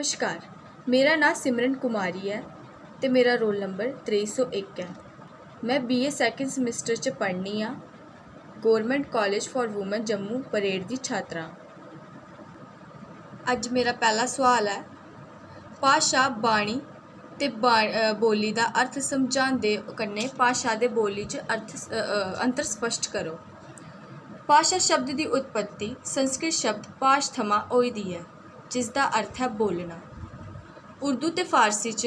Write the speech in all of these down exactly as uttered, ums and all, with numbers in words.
नमस्कार, मेरा नांऽ सिमरन कुमारी ऐ ते मेरा रोल नंबर त्रेई सौ इक ऐ। में बीए सैकंड सेमेस्टर च पढ़नी आं, government college for woman Jammu parade दी छात्रा आं। अज्ज मेरा पैह्ला सोआल ऐ, भाशा, बाणी ते बा-, अ, बोल्ली दा अर्थ समझांदे कन्नै भाशा ते बोल्ली च अर्थ स-, अ, अ, अंतर स्पष्ट करो। भाशा शब्द दी उत्पत्ति संस्कृत शब्द भाश थमां होई दी ऐ, जिसदा अर्थ ऐ बोलना। उर्दू ते फारसी च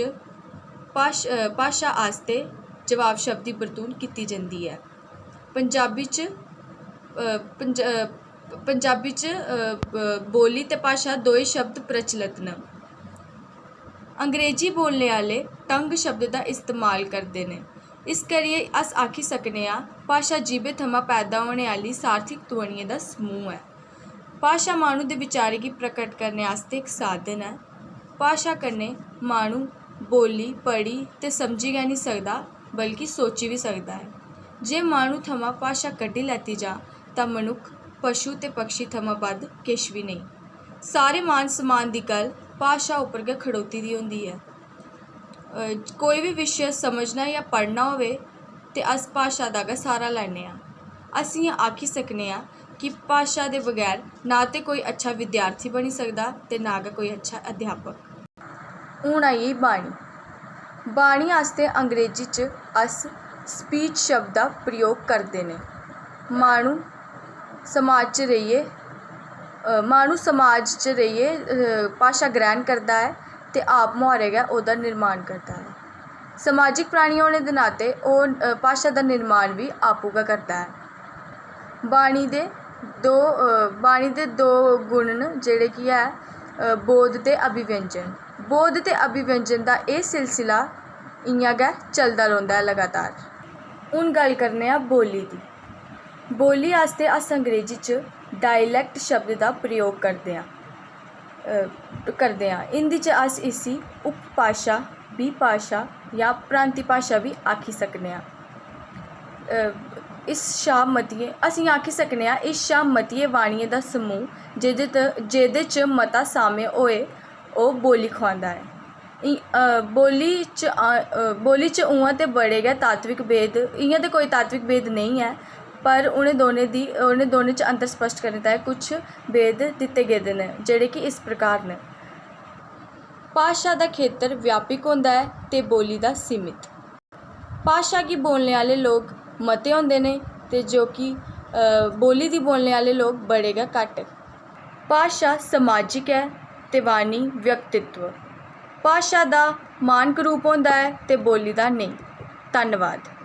भाश-, अ, भाशा आस्तै जवाब शब्द दी बरतून कीती जंदी ऐ। पंजाबी च, अ, पंज-, अ, पंजाबी च, अ, ब-, बोल्ली ते भाशा दोए शब्द प्रचलत न। अंग्रेजी बोलने आह्ले टंग शब्द दा इस्तेमाल करदे न। इस करियै अस आखी सकने आं, भाशा जीभें थमां पैदा होने आह्ली सार्थक ध्वनियें दा समूह् ऐ। भाशा माह्नू दे विचारें गी प्रकट करने आस्तै इक साधन ऐ। भाशा कन्नै माह्नू बोल्ली, पढ़ी ते समझी गै निं सकदा, बल्कि सोची बी सकदा ऐ। जे माह्नू थमां भाशा कड्ढी लैती जा, तां मनुक्ख पशु ते पक्षी थमां बद्ध किश बी नेईं। सारे मान सम्मान दी गल्ल भाशा उप्पर गै खड़ोती दी होंदी ऐ। अ, कोई बी विशे समझना जां पढ़ना होवे ते अस भाशा दा गै स्हारा लैन्ने आं। अस इ'यां आखी सकने आं कि भाशा दे बगैर ना ते कोई अच्छा विद्यार्थी बनी सकदा ते ना गै कोई अच्छा अध्यापक। हून आई गेई बाणी। बाणी आस्तै अंग्रेजी च अस स्पीच शब्द दा प्रयोग करदे न। माह्नू समाज च रेहियै, अ, माह्नू समाज च रेहियै, अ, भाशा ग्रैह्ण करदा ऐ ते आप मुहारे गै ओह्दा निर्माण करदा ऐ। समाजिक प्राणी होने दे नाते ओह्, अ, भाशा दा निर्माण बी आपूं गै करदा ऐ। बाणी दे दो, अ, बाणी दे दो गुण न, जेह्ड़े कि ऐ, अ, बोध ते अभिव्यंजन। बोध ते अभिव्यंजन दा एह् सिलसिला इ'यां गै चलदा रौंह्दा ऐ लगातार। हून गल्ल करने आं बोल्ली दी। बोल्ली आस्तै अस अंग्रेजी च डायलैक्ट शब्द दा प्रयोग करदे आं, अ, करदे आं। हिंदी च अस इसी उपभाशा, बिभाशा जां प्रांती भाशा बी आखी सकने आं। अ, इस शा मतियें, अस इ'यां आखी सकने आं, इस शा मतियें बाणियें दा समूह् जेह्दे त-, जेह्दे च मता सामे होए, ओह् बोल्ली खुआंदा ऐ। इ-, अ, बोल्ली च आ-, अ, बोल्ली च उ'आं ते बड़े गै तात्विक भेद, इ'यां ते कोई तात्विक भेद नेईं ऐ, पर उ'नें दोनें दी, उ'नें दोनें च अंतर स्पष्ट करने ताईं कुछ भेद दित्ते गेदे न, जेह्ड़े कि इस प्रकार न। भाशा दा खेतर व्यापक होंदा ऐ ते बोल्ली दा सीमित। भाशा गी बोलने आह्ले लोक मते होंदे न ते जो कि, अ, बोल्ली दी बोलने आह्ले लोक बड़े गै घट्ट। भाशा समाजिक ऐ ते वाणी व्यक्तित्व। भाशा दा मानक रूप होंदा ऐ ते बोल्ली दा नेईं। धन्नवाद।